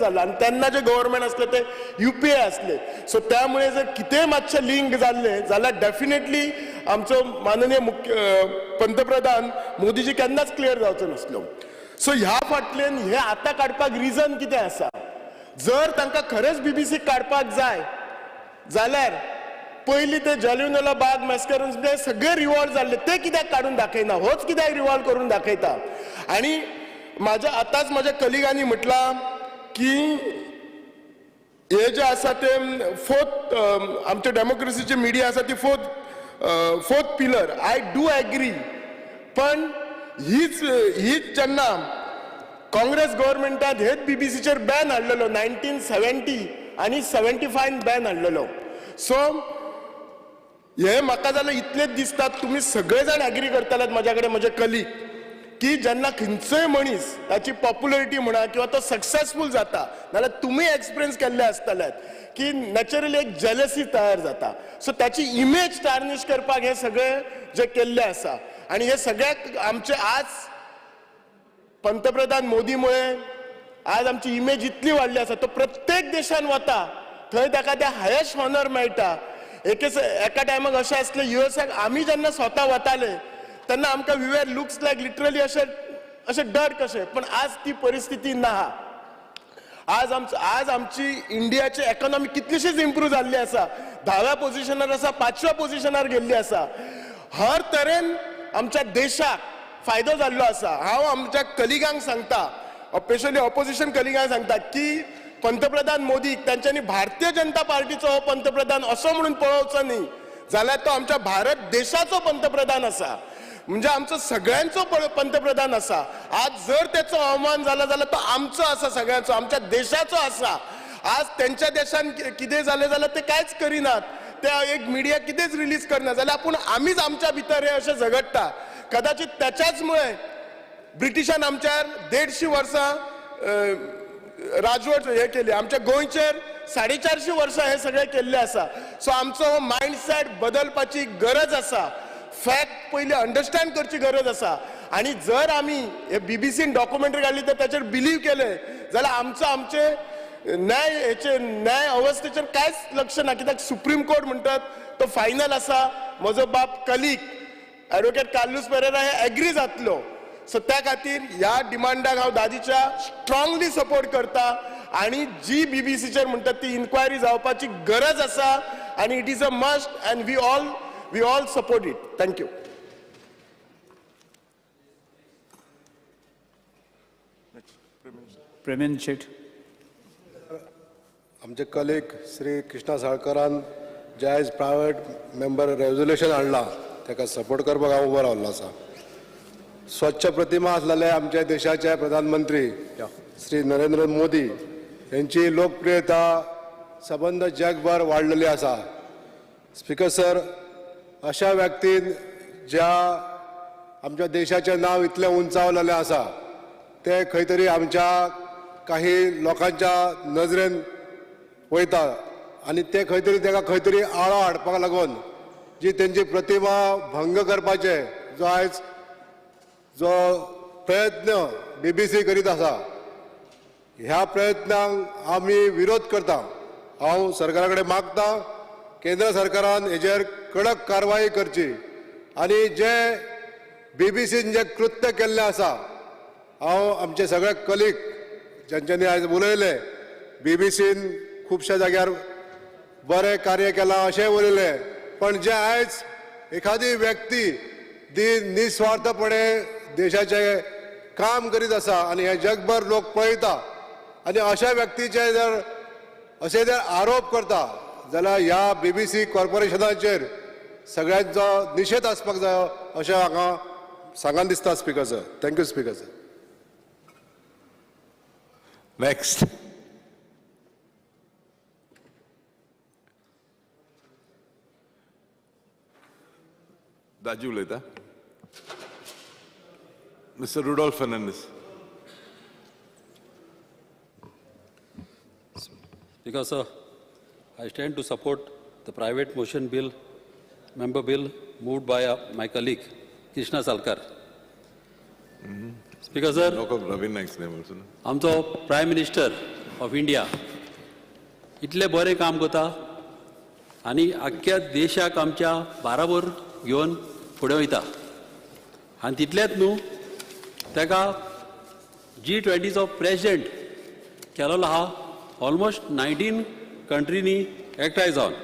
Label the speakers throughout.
Speaker 1: जाल्लो आनी तेन्ना जे गव्हर्मेंट आसले ते युपीए आसले. सो त्यामुळे जर कितेंय मातशें लिंक जाल्लें जाल्यार डेफिनेटली आमचो माननीय मुख्य पंतप्रधान मोदीजी केन्नाच क्लियर जावचो नासलो. सो ह्या फाटल्यान हे आतां काडपाक रिजन कितें आसा? जर तांकां खरेंच बीबीसी काडपाक जाय जाल्यार पयलीं ते जालियनवाला बाग मॅस्कर ते सगळे रिवॉल्व जाल्ले ते कित्याक काडून दाखयना, होच कित्याक रिवॉल्व करून दाखयता? आनी म्हाज्या आतांच म्हाज्या कलिगांनी म्हटलां की हे जे आसा ते फोर्थ आमच्या डेमोक्रेसीची मिडिया आसा ती fourth pillar. I do agree, पण हीच हीच जेन्ना काँग्रेस गव्हर्मेंटात हेच बीबीसीचेर बॅन हाडलेलो 1970 आनी 75 बॅन हाडलेलो. सो हे म्हाका जाल्यार इतलेच दिसता, तुमी सगळे जाण एग्री करतले म्हाज्या कडेन, म्हजे कलीग, की जेन्ना खंयचोय मनीस ताची पॉप्युलरिटी म्हणा किंवा तो सक्सेसफूल जाता नाल्यार तुमी एक्सपिरियन्स केल्ले आसतले की नॅचरली एक जेलसी तयार जाता. सो ताची इमेज टार्निश करपाक हे सगळे जे केल्ले आसा आनी हे सगळ्याक आमचे आज पंतप्रधान मोदी मुळे आज आमची इमेज इतली वाडली आसा, तो प्रत्येक देशान वता थंय ताका ते हायेस्ट ऑनर मेळटा. एका टायमाक अशें आसलें युएसाक आमी जेन्ना स्वता वताले तेन्ना आमकां we were looks like literally अशें अशें डर कशें, पण आज ती परिस्थिती ना. आज आज आमची इंडियाची इकॉनॉमी कितलीशीच इम्प्रूव जाल्ली आसा, 10व्या पोजिशनार आसा, 5व्या पोजिशनार गेल्ली आसा. हर तरेन आमच्या देशाक फायदो जाल्लो आसा. हांव आमच्या कलिगांक सांगता, स्पेशली ऑपोजिशन कलिगांक सांगता की पंतप्रधान मोदी तांच्यांनी भारतीय जनता पार्टीचो हो पंतप्रधान असो म्हणून पळोवचो न्ही, जाल्यार तो आमच्या भारत देशाचो पंतप्रधान आसा, म्हणजे आमचो सगळ्यांचो पंतप्रधान आसा. आज जर त्याचो अवमान जाला जाल्यार तो आमचो आसा, सगळ्यांचो, आमच्या देशाचो आसा. आज त्यांच्या देशान कितें जालें जाल्यार ते कांयच करिनात, ते एक मिडिया कितेंच रिलीज करना जाल्यार आपूण आमीच आमच्या भितर हे अशें झगडटा. कदाचित त्याच्याच मुळे ब्रिटिशान आमच्यार 150 वर्सां राजवट हे केली, आमच्या गोंयचेर 450 वर्सां हे सगळें केल्लें आसा. सो आमचो मायंडसेट बदलपाची गरज आसा, फॅक्ट पयलीं अंडरस्टँड करची गरज आसा. आनी जर आमी हे बीबीसीन डॉक्युमेंटरी काडली तर ताचेर बिलीव केलें जाल्यार आमचो आमचे न्याय हेचेर न्याय अवस्थेचेर कांयच लक्ष ना, कित्याक सुप्रीम कोर्ट म्हणटात तो फायनल आसा. म्हजो बाप कलीग एडवोकेट कार्लूस पेरेरा हे एग्री जातलो. सो त्या खातीर ह्या डिमांडाक हांव दादीच्या स्ट्रांगली सपोर्ट करता आनी जी बीबीसीचेर म्हणटात ती इन्क्वायरी जावपाची गरज आसा आनी it is a must and we all support it. Thank you.
Speaker 2: Premendra Shet.
Speaker 3: आमचे कलीग श्री कृष्णा साळकरान जे आयज प्रायवेट मेंबर रेजोल्युशन हाडलां ताका सपोर्ट करपाक हांव उबो रावल्लो आसा. स्वच्छ प्रतिमा आसलेले आमच्या देशाचे प्रधानमंत्री श्री नरेंद्र मोदी यांची लोकप्रियता सबंद जगभर वाडलेली आसा. स्पीकर सर, अशा व्यक्तीन ज्या आमच्या देशाचें नांव इतलें उंचावलेलें आसा तें खंय तरी आमच्या काही लोकांच्या नजरेन वयता आनी ते खंय तरी ताका खंय तरी आळो हाडपाक लागून जी तेंची प्रतिमा भंग करपाचे जो आयज जो प्रयत्न बीबीसी करीत आसा ह्या प्रयत्नांक आमी विरोध करता. हांव सरकारा कडेन मागता केंद्र सरकारान हेजेर कडक कारवाई करची आनी जे बीबीसीन जे कृत्य केल्लें आसा, हांव आमचे सगळे कलीग ज्यांच्यांनी आयज उलयले, बीबीसीन खुबश्या जाग्यार बरें कार्य केलां अशेंय उलयलें, पण जे आयज एखादी व्यक्ती ती निस्वार्थपणे देशाचें काम करीत आसा आनी हें जगभर लोक पळयता आनी अशा व्यक्तीचे जर अशे जर आरोप करता जाल्यार ह्या बीबीसी कॉर्पोरेशनाचेर सगळ्यांचो निशेध आसपाक जायो अशें हांगा सांगन दिसता. Speaker sir, thank you speaker sir.
Speaker 4: Next. Daji उलयता. Mister Rudolf Fernandes.
Speaker 5: Speaker sir, I stand to support the private motion bill, member bill moved by my colleague Krishna Salkar. Speaker sir,
Speaker 4: Ravin Naik's name also.
Speaker 5: आमचो prime minister of India इतलें बरें काम करता आनी आख्ख्या देशाक आमच्या बाराबर घेवन फुडें वयता. आनी तितलेंच न्हू, ताका जी 20चो प्रेजिडेंट केलोलो आहा, ऑलमोस्ट 19 कंट्रीनी एकठांय जावन,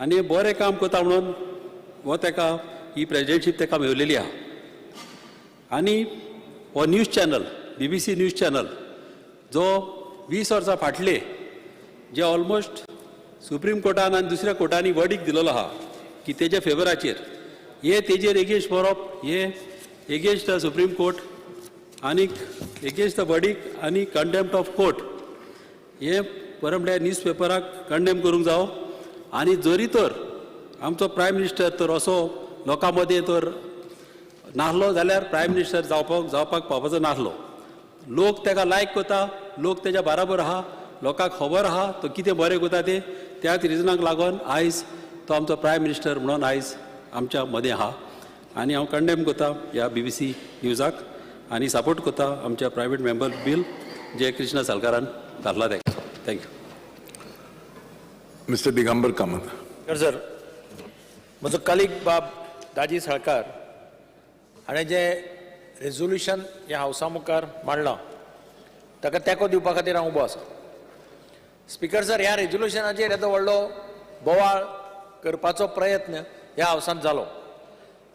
Speaker 5: आनी बरें काम करता म्हणून हो ताका ही प्रेजिडेंटशीप ताका मेवलेली आहा. आनी हो news channel, BBC news channel, जो 20 वर्सां फाटले जे ऑलमोस्ट सुप्रीम कोर्टान आनी दुसऱ्या कोर्टांनी वर्डीक दिलेलो आहा की तेज्या फेवराचेर, हे तेजेर एगेन्स्ट बरोवप हे एगेन्स्ट the supreme court आनी एगेन्स्ट the वर्डीक आनी कंटेम्प्ट ऑफ कोर्ट. हे बरें म्हळ्यार न्यूज पेपराक कंडेम करूंक जावो. आनी जरी तर आमचो प्रायम मिनिस्टर तर असो लोकां मदें तर नासलो जाल्यार प्रायम मिनिस्टर जावपाक पावपाचो नासलो. लोक ताका लायक करता, लोक तेज्या बाराबर आहा, लोकांक खबर आहा तो कितें बरें करता तें. त्याच रिजनाक लागून आयज तो आमचो प्रायम मिनिस्टर म्हणून आयज आमच्या मदें आहा. आनी हांव कंडेम करता ह्या बीबीसी न्यूजाक आनी सपोर्ट करता आमच्या प्रायवेट मेंबर बील जे कृष्णा सालकारान घातला ताका. Thank you.
Speaker 4: Mister Digambar Kamat.
Speaker 2: तर सर, म्हजो कलीग बाब दाजी साळकार हाणें जें रेजोल्युशन ह्या हावसा मुखार मांडलां ताका तेंको दिवपा खातीर हांव उबो आसा. स्पिकर सर, ह्या रेजोल्युशनाचेर येदो व्हडलो बोवाळ करपाचो प्रयत्न ह्या हावसांत जालो.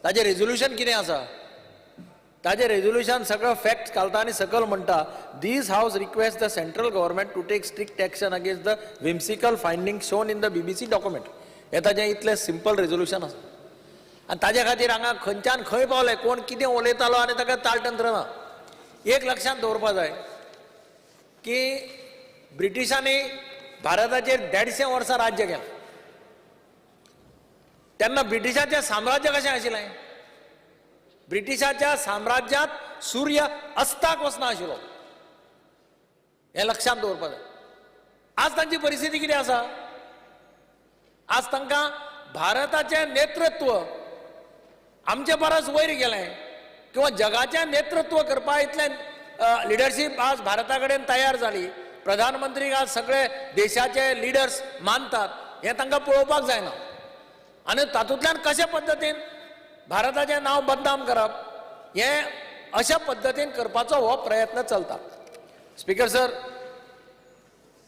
Speaker 2: ताजें रेजोल्युशन कितें आसा? ताजें रेजोल्युशन सगळो फॅक्ट घालता आनी सकयल म्हणटा, "This House request the Central Government to take strict action against the whimsical finding shown in the BBC document." हें ताजें इतलें सिंपल रेजोल्युशन आसा आनी ताजे खातीर हांगा खंयच्यान खंय पावले, कोण कितें उलयतालो आनी ताका ताळतंत्र ना. एक लक्षांत दवरपा जाय की ब्रिटिशांनी भारताचेर 150 वर्सां राज्य केलें तेन्ना ब्रिटिशाचें साम्राज्य कशें आशिल्लें? ब्रिटिशाच्या साम्राज्यांत सूर्य अस्ताक वचना आशिल्लो, हें लक्षांत दवरपा जाय. आज तांची परिस्थिती कितें आसा? आज तांकां भारताचें नेतृत्व आमचे परस वयर गेलें किंवा जगाचें नेतृत्व करपा इतलें लिडरशीप आज भारता कडेन तयार जाली. प्रधानमंत्रीक आज सगळे देशाचे लिडर्स मानतात, हें तांकां पळोवपाक जायना आनी तातूंतल्यान कशे पद्दतीन भारताचें नांव बदनाम करप, हें अशा पद्दतीन करपाचो हो प्रयत्न चलता. स्पिकर सर,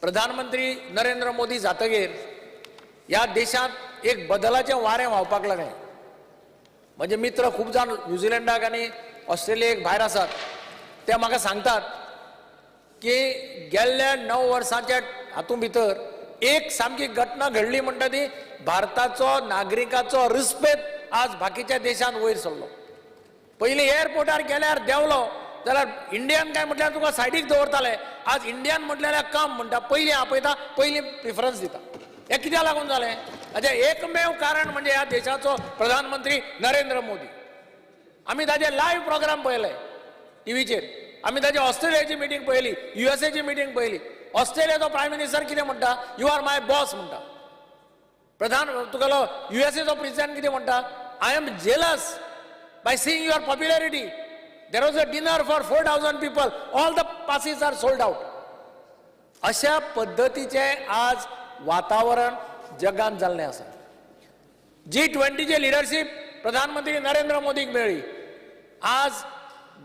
Speaker 2: प्रधानमंत्री नरेंद्र मोदी जातगीर ह्या देशांत एक बदलाचें वारें व्हांवपाक लागलें. म्हजे मित्र खूब जाण न्युझिलंडाक आनी ऑस्ट्रेलियेक भायर आसात, ते म्हाका सांगतात की गेल्ल्या 9 वर्सांच्या हातूंत भितर एक सामकी घटना घडली म्हणटा ती भारताचो नागरिकाचो रिस्पेद आज बाकीच्या देशांत वयर सरलो. पयलीं एअरपोर्टार गेल्यार, देंवलो जाल्यार इंडियन काय म्हटल्यार तुका सायडीक दवरताले. आज इंडियन म्हटल्यार कम म्हणटा, पयलीं आपयता, पयलीं प्रिफरन्स दिता. हें कित्याक लागून जालें? हाचें एकमेव कारण म्हणजे ह्या देशाचो प्रधानमंत्री नरेंद्र मोदी. आमी ताजे लायव्ह प्रोग्राम पळयले टिवीचेर, आमी ताजी ऑस्ट्रेलियाची मिटींग पळयली, युएसएची मिटींग पळयली. ऑस्ट्रेलियाचो प्रायम मिनिस्टर कितें म्हणटा? "You are my boss" म्हणटा. प्रधान तुगेलो युएसएचो प्रेसिडेंट कितें म्हणटा? "I am jealous by seeing your popularity. There was a dinner for 4,000 people, all the passes are sold out." अशा पद्दतीचें आज वातावरण जगांत जाल्लें आसा. जी 20चे लिडरशीप प्रधानमंत्री नरेंद्र मोदीक मेळ्ळी. आज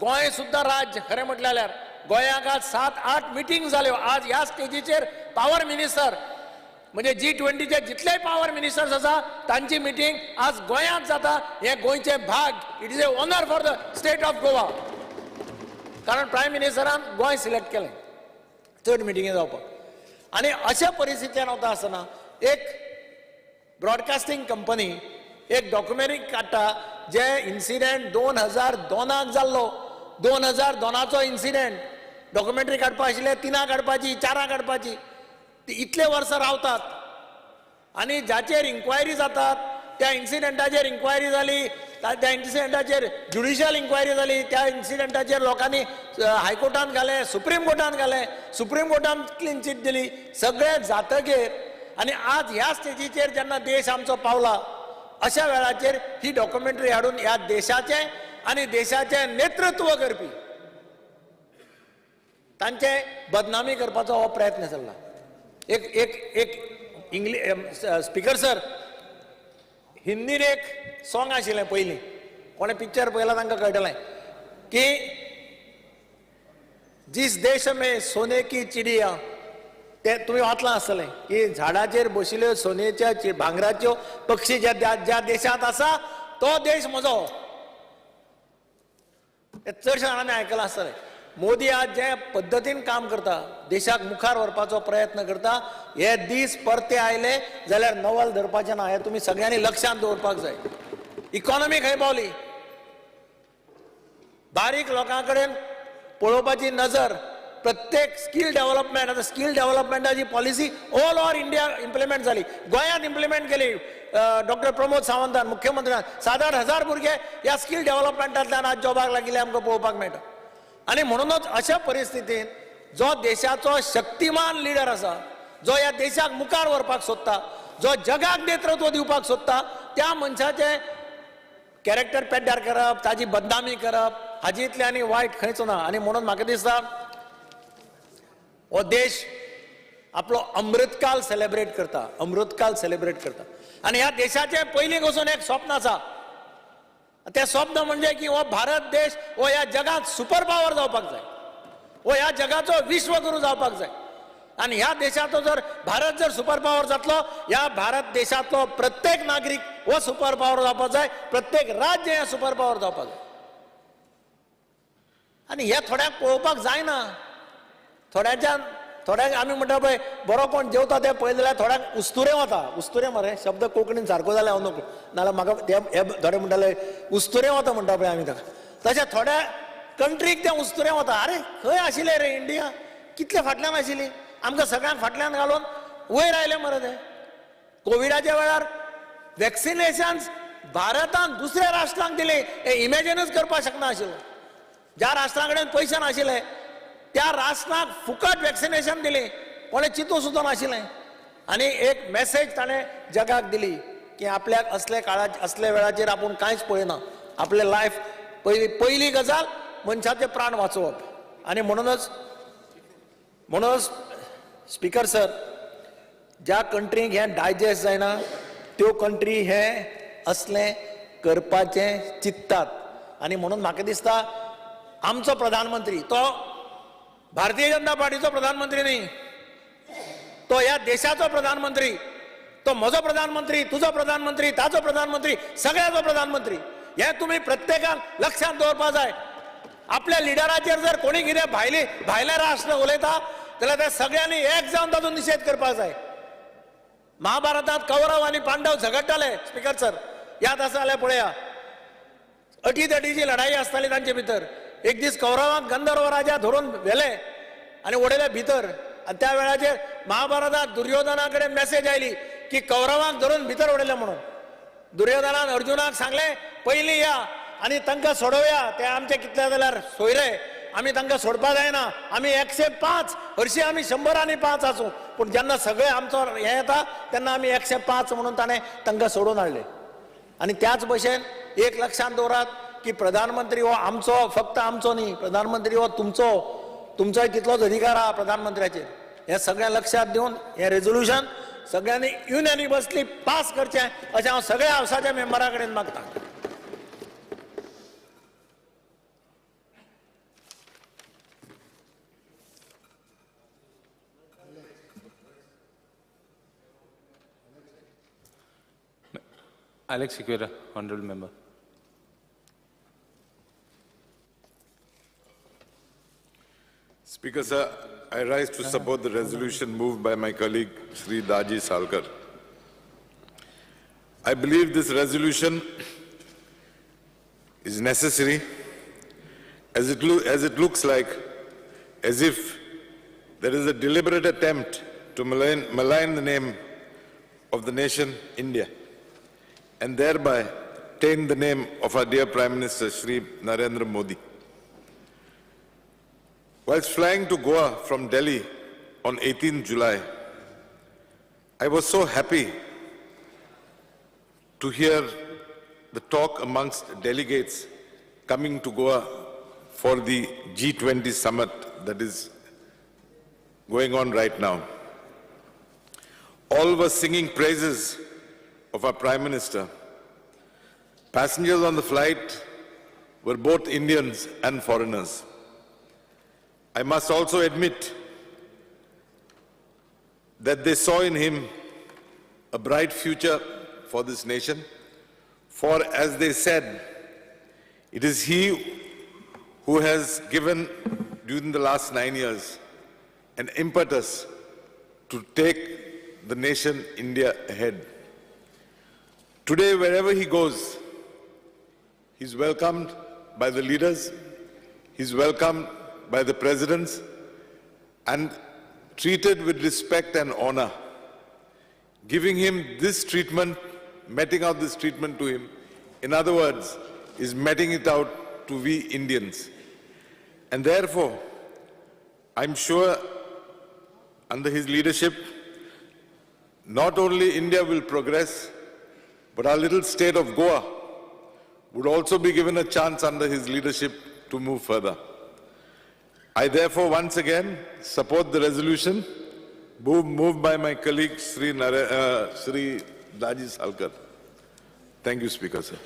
Speaker 2: गोंय सुद्दां राज्य, खरें म्हटलें जाल्यार गोंयाक आज सात आठ मिटींग जाल्यो. आज ह्या स्टेजीचेर पावर मिनिस्टर म्हणजे जी 20चे जितलेय पावर मिनिस्टर्स आसा तांची मिटींग आज गोंयांत जाता, हें गोंयचें भाग. It is a honour for the state of Goa, कारण प्रायम मिनिस्टरान गोंय सिलेक्ट केलें चड मिटिंगी जावपाक. आनी अशा परिस्थितीन वता आसतना एक ब्रॉडकास्टींग कंपनी एक डॉक्युमेंटरी काडटा, जे इन्सिडेंट 2002 त जाल्लो. 2002चो इन्सिडेंट डॉक्युमेंटरी काडपा आशिल्ले, तिनां काडपाची, चारां काडपाची. ती इतले वर्सां रावतात आनी जाचेर इन्क्वायरी जातात, त्या इन्सिडेंटाचेर इन्क्वायरी जाली, त्या इन्सिडेंटाचेर ज्युडिशियल इन्क्वायरी जाली, त्या इन्सिडेंटाचेर लोकांनी हायकोर्टान घालें, सुप्रीम कोर्टान घालें, सुप्रीम कोर्टान क्लीन चीट दिली. सगळें जातगीर आनी आज ह्या स्टेजीचेर जेन्ना देश आमचो पावला, अशा वेळाचेर ही डॉक्युमेंटरी हाडून ह्या देशाचें आनी देशाचें नेतृत्व करपी तांचे बदनामी करपाचो हो प्रयत्न चल्ला. एक एक एक इंग्ली स्पीकर सर, हिंदीन एक सॉंग आशिल्लें पयलीं, कोणें पिक्चर पळयलां तांकां कळटलें की जिस देश में सोने की चिडिया, ते तुमी वाचलां आसतलें की झाडाचेर बशिल्ल्यो सोन्याच्या भांगराच्यो पक्षी ज्या ज्या देशांत आसा तो देश म्हजो. ते चडशा जाणांनी आयकलां आसतलें. मोदी आज जे पद्दतीन काम करता, देशाक मुखार व्हरपाचो प्रयत्न करता, हे दीस परते आयले जाल्यार नवल धरपाचें ना, हें तुमी सगळ्यांनी लक्षांत दवरपाक जाय. इकॉनॉमी खंय पावली, बारीक लोकां कडेन पळोवपाची नजर, प्रत्येक स्कील डेव्हलपमेंट, आतां skill डेव्हलपमेंटाची policy all over India implement जाली, गोंयांत इम्प्लिमेंट केली डॉक्टर प्रमोद सावंतान मुख्यमंत्र्यान. 7-8 हजार भुरगे ह्या स्कील डेव्हलपमेंटांतल्यान आज जॉबाक लागिल्ले आमकां पळोवपाक मेळटा. आनी म्हणूनच अशा परिस्थितीन जो देशाचो शक्तिमान लिडर आसा, जो ह्या देशाक मुखार व्हरपाक सोदता, जो जगाक नेतृत्व दिवपाक सोदता, त्या मनशाचें कॅरेक्टर पेड्ड्यार करप, ताजी बदनामी करप, हाजी इतलें आनी वायट खंयच ना. आनी म्हणून म्हाका दिसता हो देश आपलो अमृतकाल सेलेब्रेट करता, अमृतकाल सेलेब्रेट करता. आनी ह्या देशाचें पयलीं पसून एक स्वप्न आसा, तें स्वप्न म्हणजे की हो भारत देश हो ह्या जगांत सुपर पावर जावपाक जाय, हो ह्या जगाचो विश्वगुरू जावपाक जाय. आनी ह्या देशाचो जर भारत जर सुपर पावर जातलो, ह्या भारत देशांतलो प्रत्येक नागरीक हो सुपर पावर जावपाक जाय, प्रत्येक राज्य हें सुपर पावर जावपाक जाय. आनी हे थोड्यांक पळोवपाक जायना, थोड्यांच्यान थोड्यांक आमी म्हणटा पळय बरो कोण जेवता ते पळयत जाल्यार थोड्यांक उस्तुरें वता. उस्तुरें मरे शब्द कोंकणीन सारको जाल्यार हांव नको, नाजाल्यार म्हाका ते हे थोडे म्हणटाले उस्तुरें वता म्हणटा पळय आमी ताका, तशें थोड्या कंट्रीक तें उस्तुरें वता. आरे खंय आशिल्लें रे इंडिया, कितले फाटल्यान आशिल्ली, आमकां सगळ्यांक फाटल्यान घालून वयर आयले मरे ते. कोविडाच्या वेळार वॅक्सिनेशन भारतान दुसऱ्या राष्ट्रांक दिलें हें इमॅजिनूच करपाक शकना आशिल्लो. ज्या राष्ट्रां कडेन पयशे नाशिल्ले त्या राष्ट्राक फुकट वॅक्सिनेशन दिलें, कोणें चिंतूं सुद्दां नाशिल्लें. आनी एक मॅसेज ताणें जगाक दिली की आपल्याक असले काळा असल्या वेळाचेर आपूण कांयच पळयना, आपलें लायफ पयली पयली गजाल मनशाचे प्राण वाचोवप. आनी म्हणूनच म्हणूनच स्पीकर सर, ज्या कंट्रींक हें डायजेस्ट जायना त्यो कंट्री हें असलें करपाचें चिंततात. आनी म्हणून म्हाका दिसता आमचो प्रधानमंत्री तो भारतीय जनता पार्टीचो प्रधानमंत्री न्ही, तो ह्या देशाचो प्रधानमंत्री, तो म्हजो प्रधानमंत्री, तुजो प्रधानमंत्री, ताचो प्रधानमंत्री, सगळ्याचो प्रधानमंत्री. हें तुमी प्रत्येकान लक्षांत दवरपाक जाय. आपल्या लिडराचेर जर कोणी कितें भायली भायले राष्ट्र उलयता जाल्यार ते सगळ्यांनी एक जावन ताचो निशेध करपाक जाय. महाभारतांत कौरव आनी पांडव झगडटाले स्पीकर सर, याद आसा जाल्यार पळया, अटीतटीची लढाई आसताली तांचे भितर. एक दीस कौरवांक गंधर्व राजा धरून व्हेले आनी उडयले भितर, आनी त्या वेळाचेर महाभारतांत दुर्योधना कडेन मॅसेज आयली की कौरवांक धरून भितर उडयले म्हणून. दुर्योधनान अर्जुनाक सांगलें पयलीं या आनी तांकां सोडोवया, ते आमचे कितले जाल्यार सोयरे, आमी तांकां सोडपा जायना, आमी 105, हरशीं आमी 100 आनी 5 आसूं, पूण जेन्ना सगळे आमचो हें येता तेन्ना आमी 105 म्हणून ताणें तांकां सोडून हाडले. आनी त्याच भशेन एक लक्षांत दवरात की प्रधानमंत्री हो आमचो, फक्त आमचो न्ही, प्रधानमंत्री हो तुमचो, तुमचोय तितलोच अधिकार आहा प्रधानमंत्र्याचेर. हें सगळें लक्षांत दिवन हें रेजोल्युशन सगळ्यांनी युनॅनिमसली पास करचें अशें हांव सगळ्या हावसाच्या मेंबरा कडेन मागतां.
Speaker 6: Alex Sequeira, Honorable Member.
Speaker 4: Speaker, sir, I rise to support the resolution moved by my colleague, Shri Daji Salkar. I believe this resolution is necessary as it looks like as if there is a deliberate attempt to malign the name of the nation India and thereby taint the name of our dear Prime Minister, Shri Narendra Modi. Whilst flying to Goa from Delhi on 18 July, I was so happy to hear the talk amongst delegates coming to Goa for the G20 summit that is going on right now. All were singing praises of our Prime Minister. Passengers on the flight were both Indians and foreigners. I must also admit that they saw in him a bright future for this nation, for as they said, it is he who has given, during the last 9 years, an impetus to take the nation India ahead. Today, wherever he goes, he's welcomed by the leaders, he's welcomed by the presidents, and treated with respect and honor. Giving him this treatment, meting out this treatment to him, in other words, is meting it out to we Indians. And therefore, I'm sure under his leadership, not only India will progress, but our little state of Goa would also be given a chance under his leadership to move further. I therefore once again support the resolution moved by my colleague Sri Daji Salkar. Thank you, Speaker, sir.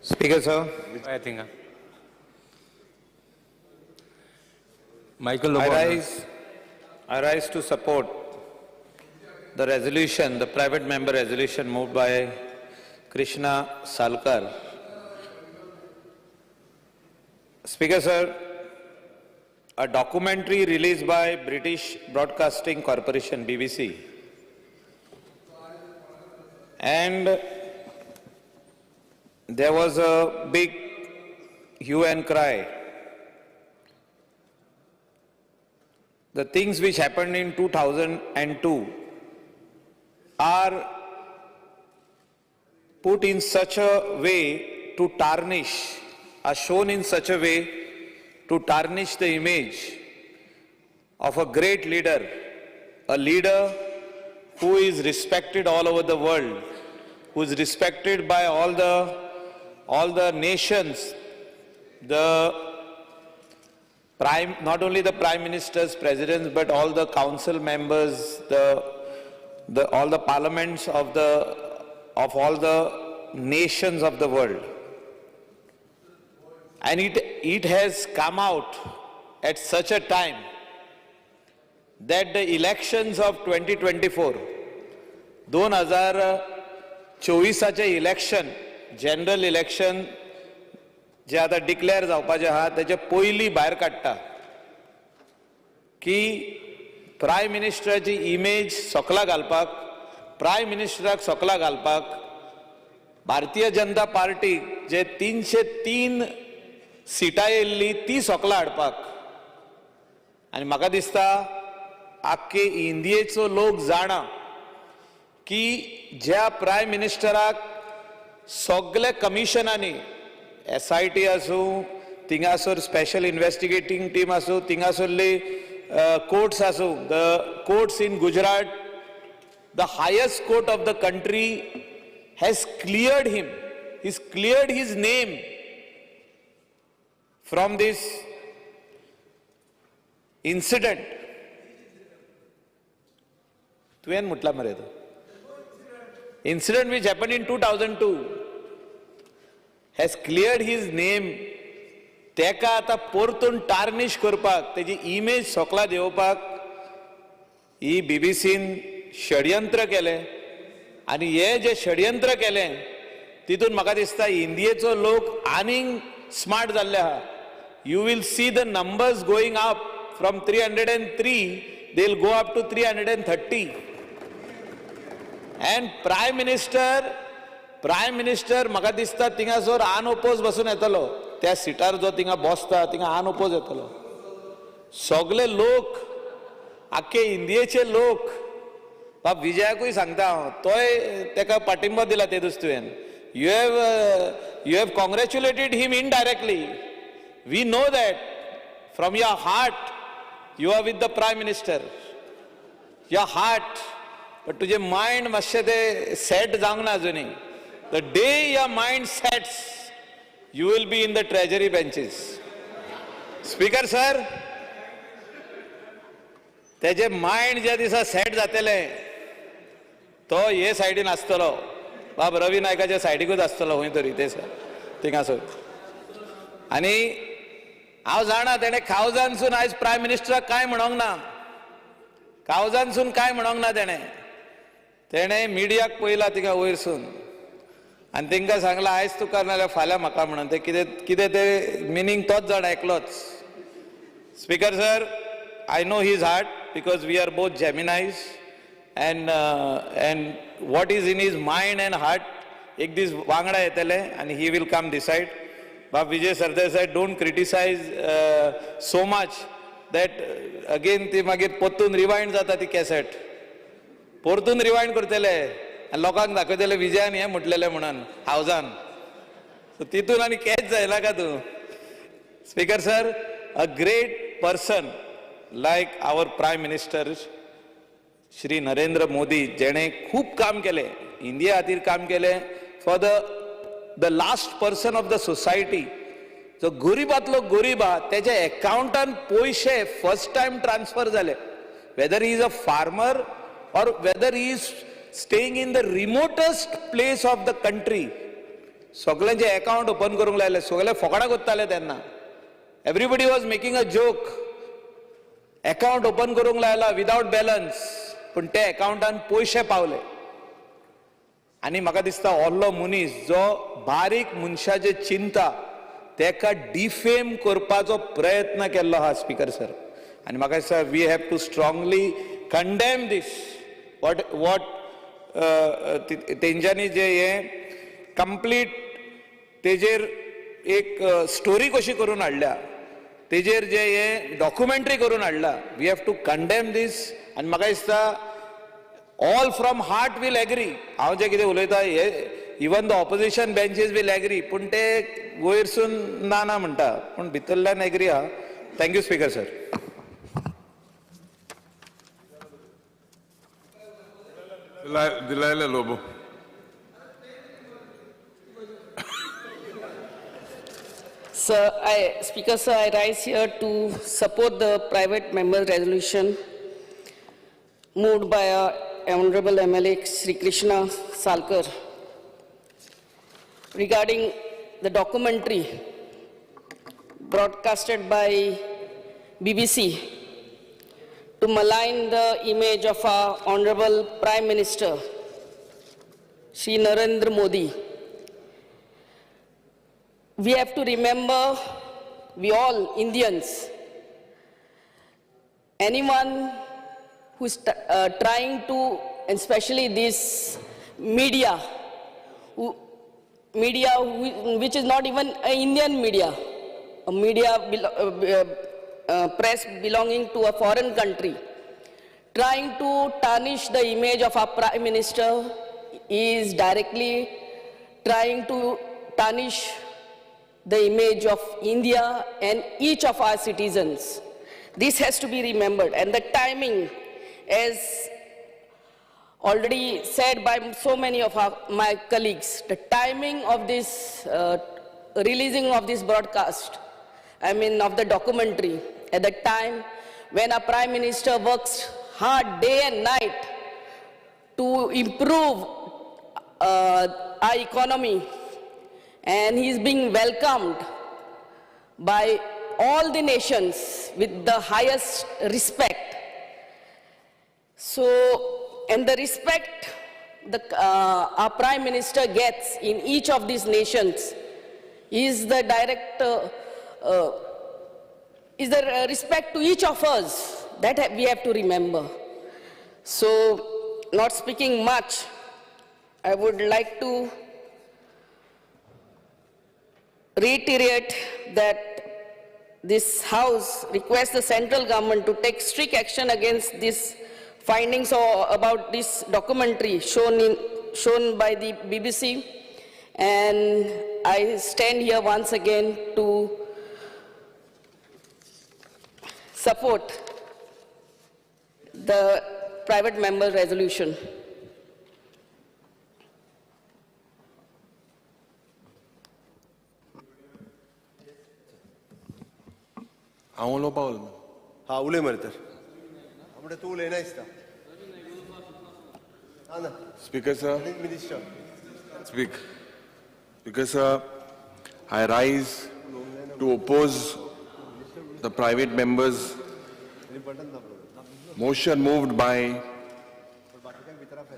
Speaker 6: Speaker, sir. I think.
Speaker 7: Michael Lobo.
Speaker 6: I rise to support the resolution, the private member resolution moved by Krishna Salkar. Speaker, sir, a documentary released by British Broadcasting Corporation, BBC, and there was a big hue and cry. The things which happened in 2002 are put in such a way to tarnish, are shown in such a way to tarnish the image of a great leader, a leader who is respected all over the world, who is respected by all the nations, the prime, not only the prime ministers, presidents, but all the council members, all the parliaments of all the nations of the world. And it has come out at such a time that the elections of 2024, 2024 election, general election जे आतां declare जावपाचें आहा तेचे पयलीं भायर काडटा की prime मिनिस्टराची image सोकला घालपाक, prime मिनिस्टराक सोकला घालपाक भारतीय जनता पार्टी जे 303 सिटां येयल्ली ती सोकला हाडपाक. आनी म्हाका दिसता आख्खे इंडियेचो लोक जाणा की ज्या प्रायम मिनिस्टराक सगळे कमिशनांनी, SIT आसूं, थिंगासर स्पेशल इन्वेस्टिगेटींग टीम आसूं, थिंगासरली कोर्ट्स आसूं, the courts in Gujarat, the highest court of the country has cleared him, he's cleared his name from this incident. तुवें म्हटलां मरे तो incident which happened in 2002 has cleared his name. तेका आतां परतून tarnish करपाक, तेजी इमेज सोकला देंवोवपाक ही बीबीसीन षडयंत्र केलें. आनी हे जे षडयंत्र केलें तितून म्हाका दिसता इंडियेचो लोक आनीक स्मार्ट जाल्ले आहा. You will see the numbers going up from 303, they will go up to 330. And prime minister म्हाका दिसता थिंगासर अनओपोज बसून येतलो, त्या सिटार जो थिंगा बसता थिंगा अनओपोज येतलो. सगळे लोक, आख्खे इंडियेचे लोक, बाब विजयाकूय सांगता हांव, तोय तेका पाठिंबो दिला ते दीस तुवें. You have congratulated him indirectly. We know that from your heart you are with the prime minister, your heart, but तुजें मायंड मातशें तें सेट जावंक ना अजुनूय. The day your mind sets, You will be in the treasury benches. Speaker sir, तेजे mind ज्या दिसा set जातलें तो हे सायडीन आसतलो, बाब रवी नायकाच्या सायडीकूच आसतलो खंय तरी ते सर थिंगासर. आनी हांव जाणा तेणें कावजानसून आयज प्रायम मिनिस्टराक कांय म्हणोंक ना, कावजानसून कांय म्हणोंक ना तेणें. तेणें मिडियाक पळयला थिंगा वयरसून आनी तेंकां सांगलां आयज तुका नाल्यार फाल्यां म्हाका म्हणून. ते कितें कितें तें मिनींग तोच जाणा एकलोच. Speaker sir, I know his heart because we are both Geminis and what is in his mind and heart एक दीस वांगडा येतले आनी he will come decide. Bab Vijay Sardesai, don't criticise so much that again ती मागीर परतून रिवायंड जाता ती कॅसेट, परतून रिवायंड करतले आनी लोकांक दाखयतले विजयान हें म्हटलेलें म्हणून हावजान. सो तितून आनी कॅच जायना का तूं. Speaker sir, a great person like our prime minister Shri Narendra Modi, जेणे खूब काम केलें, इंडिया खातीर काम केलें, for the last person of the society, जो गरिबांतलो गरीब आहा तेच्या एकावंटान पयशे फर्स्ट टायम ट्रान्सफर जाले. Whether he is a farmer or whether he is staying in the remotest place of the country, सगळ्यांचे एकावंट ओपन करूंक लायले. सगळे फोकडां कोत्ताले तेन्ना, everybody was making a joke. Account open करूंक लायला विदावट बॅलन्स, पूण ते एकावंटान पयशे पावले. आनी म्हाका दिसता ओल्लो मनीस जो बारीक मनशाचे चिंता तेका डिफेम करपाचो प्रयत्न केल्लो आहा स्पीकर सर. आनी म्हाका दिसता we have to strongly condemn this. What what तेंच्यांनी जे हें कंप्लीट तेजेर एक स्टोरी कशी करून हाडल्या, तेजेर जे हें डॉक्युमेंट्री करून हाडला, we have to condemn this. आनी म्हाका दिसता all from heart will agree. हांव जें कितें उलयता हे even the opposition benches will agree, पूण ते वयरसून ना ना म्हणटा, पूण भितरल्यान एग्री आहा. Thank you speaker sir.
Speaker 4: Delilah Lobo.
Speaker 7: Sir, Speaker sir, I rise here to support the private member resolution moved by our Honorable MLA Shri Krishna Salkar regarding the documentary broadcasted by BBC to malign the image of our Honorable Prime Minister, Shri Narendra Modi. We have to remember, we all Indians, anyone who's trying to, and especially this media, which is not even an Indian media, a media press belonging to a foreign country, trying to tarnish the image of our Prime Minister is directly trying to tarnish the image of India and each of our citizens. This has to be remembered. And the timing, as already said by so many of my colleagues, the timing of this releasing of this broadcast, I mean of the documentary, at the time when our Prime Minister works hard day and night to improve our economy, and he is being welcomed by all the nations with the highest respect. So, and the respect our Prime Minister gets in each of these nations is the direct, is the respect to each of us that we have to remember. So, not speaking much, I would like to reiterate that this House requests the central government to take strict action against these findings or about this documentary shown by the BBC. And I stand here once again to support the private member resolution.
Speaker 8: हांव उलोवपा उलो.
Speaker 3: हा, उलय मरे तर. म्हणटा तूं उलयना दिसता. ना.
Speaker 8: Speaker sir,
Speaker 3: minister.
Speaker 8: Speak. Speaker sir, I rise to oppose the private members' motion moved by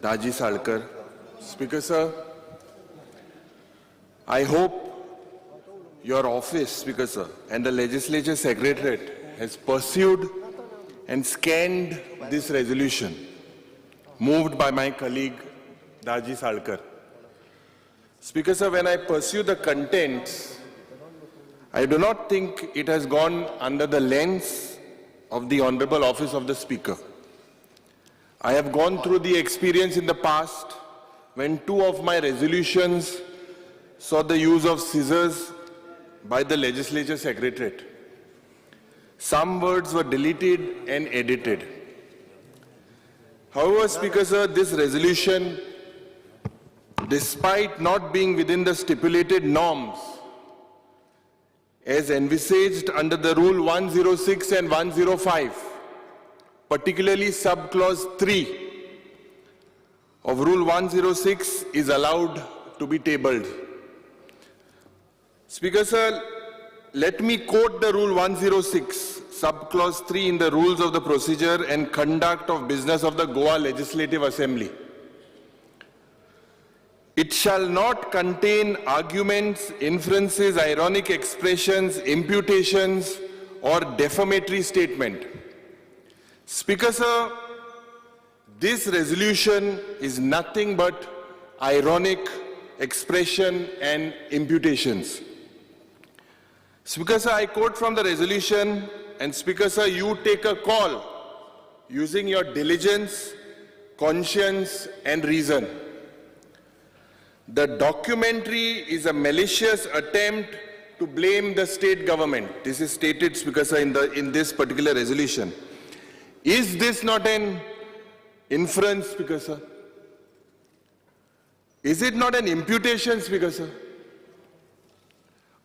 Speaker 8: Daji Salkar. Speaker sir, I hope your office, Speaker sir, and the legislature secretariat has pursued and scanned this resolution moved by my colleague Daji Salkar. Speaker sir, when I pursue the contents, I do not think it has gone under the lens of the Honorable Office of the Speaker. I have gone through the experience in the past when two of my resolutions saw the use of scissors by the legislature secretariat. Some words were deleted and edited. However, Speaker sir, this resolution, despite not being within the stipulated norms as envisaged under the Rule 106 and 105, particularly subclause 3 of Rule 106, is allowed to be tabled. Speaker sir, let me quote the Rule 106, subclause 3 in the Rules of the Procedure and Conduct of Business of the Goa Legislative Assembly. It shall not contain arguments, inferences, ironic expressions, imputations, or defamatory statement. Speaker sir, this resolution is nothing but ironic expression and imputations. Speaker sir, I quote from the resolution, and Speaker sir, you take a call using your diligence, conscience, and reason. The documentary is a malicious attempt to blame the state government. This is stated, Speaker sir, in this particular resolution. Is this not an inference, Speaker sir? Is it not an imputation, Speaker sir?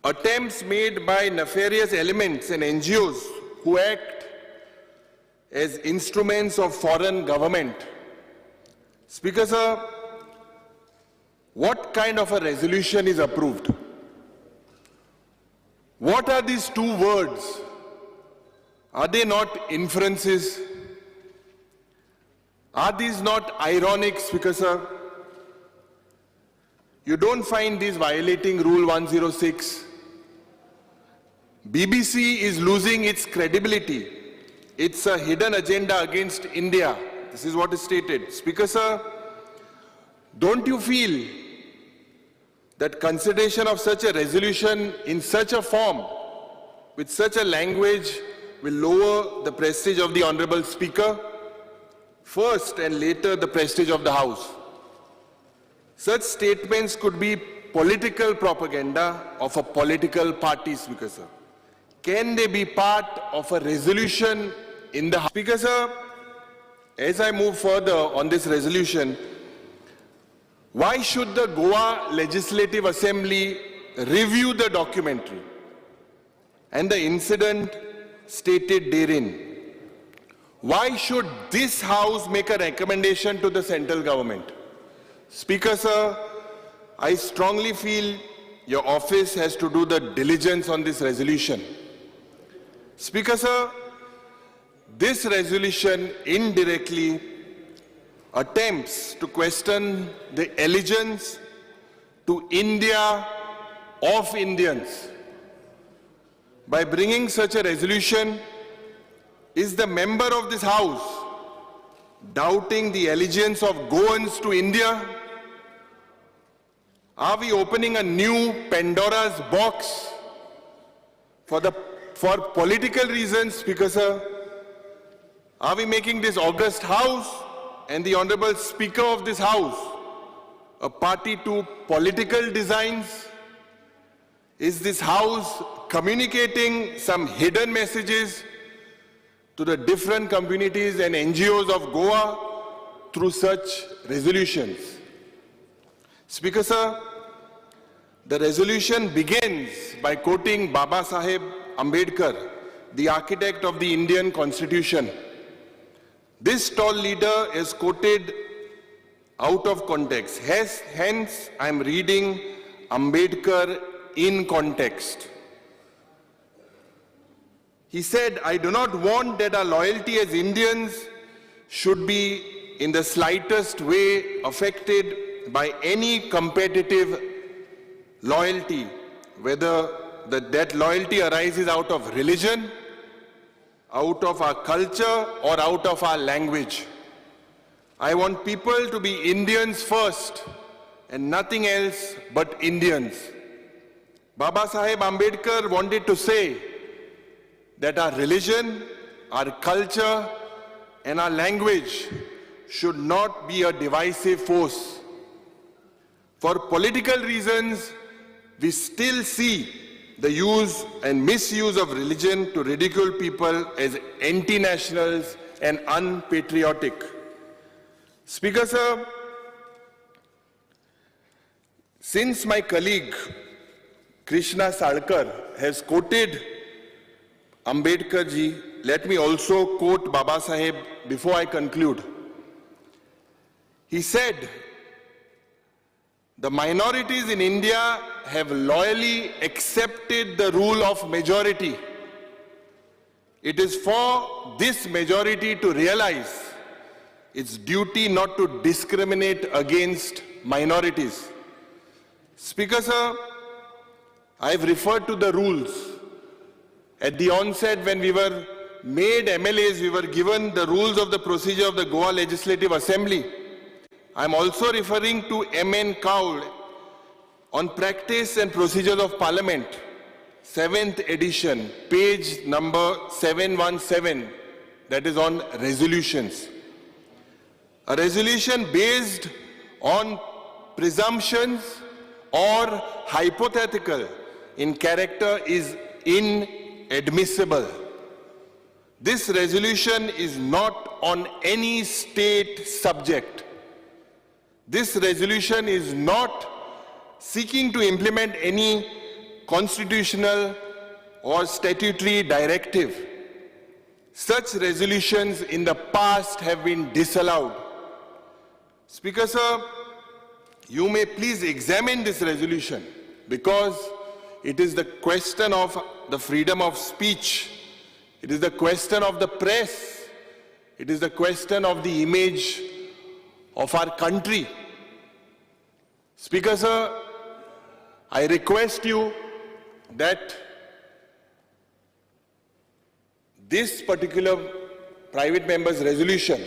Speaker 8: Attempts made by nefarious elements and NGOs who act as instruments of foreign government. Speaker sir, what kind of a resolution is approved? What are these two words? Are they not inferences? Are these not ironic, Speaker sir? You don't find these violating Rule 106. BBC is losing its credibility. It's a hidden agenda against India. This is what is stated. Speaker sir, don't you feel that consideration of such a resolution in such a form, with such a language, will lower the prestige of the Honorable Speaker first and later the prestige of the House? Such statements could be political propaganda of a political party, Speaker sir. Can they be part of a resolution in the House? Speaker sir, as I move further on this resolution, why should the Goa Legislative Assembly review the documentary and the incident stated therein? Why should this House make a recommendation to the central government? Speaker sir, I strongly feel your office has to do the diligence on this resolution. Speaker sir, this resolution indirectly attempts to question the allegiance to India of Indians. By bringing such a resolution, is the member of this House doubting the allegiance of Goans to India? Are we opening a new Pandora's box for political reasons, Speaker sir? Are we making this august House and the Honorable Speaker of this House a party to political designs? Is this House communicating some hidden messages to the different communities and NGOs of Goa through such resolutions? Speaker sir, the resolution begins by quoting Baba Saheb Ambedkar the architect of the Indian Constitution. This tall leader is quoted out of context. Hence, I am reading Ambedkar in context. He said, I do not want that our loyalty as Indians should be in the slightest way affected by any competitive loyalty, whether that loyalty arises out of religion, out of our culture, or out of our language. I want people to be Indians first and nothing else but Indians. Baba Saheb Ambedkar wanted to say that our religion, our culture, and our language should not be a divisive force. For political reasons, we still see the use and misuse of religion to ridicule people as anti-nationals and unpatriotic. Speaker, sir, since my colleague Krishna Salkar has quoted Ambedkar ji, let me also quote Baba Saheb before I conclude. He said, the minorities in India have loyally accepted the rule of majority. It is for this majority to realize its duty not to discriminate against minorities. Speaker, sir, I have referred to the rules. At the onset, when we were made MLAs, we were given the rules of the procedure of the Goa Legislative Assembly. I am also referring to M.N. Kaul on Practice and Procedures of Parliament, 7th edition, page number 717, that is on resolutions. A resolution based on presumptions or hypothetical in character is inadmissible. This resolution is not on any state subject. This resolution is not seeking to implement any constitutional or statutory directive. Such resolutions in the past have been disallowed. Speaker, sir, you may please examine this resolution because it is the question of the freedom of speech. It is the question of the press. It is the question of the image of our country. Speaker, sir, I request you that this particular private member's resolution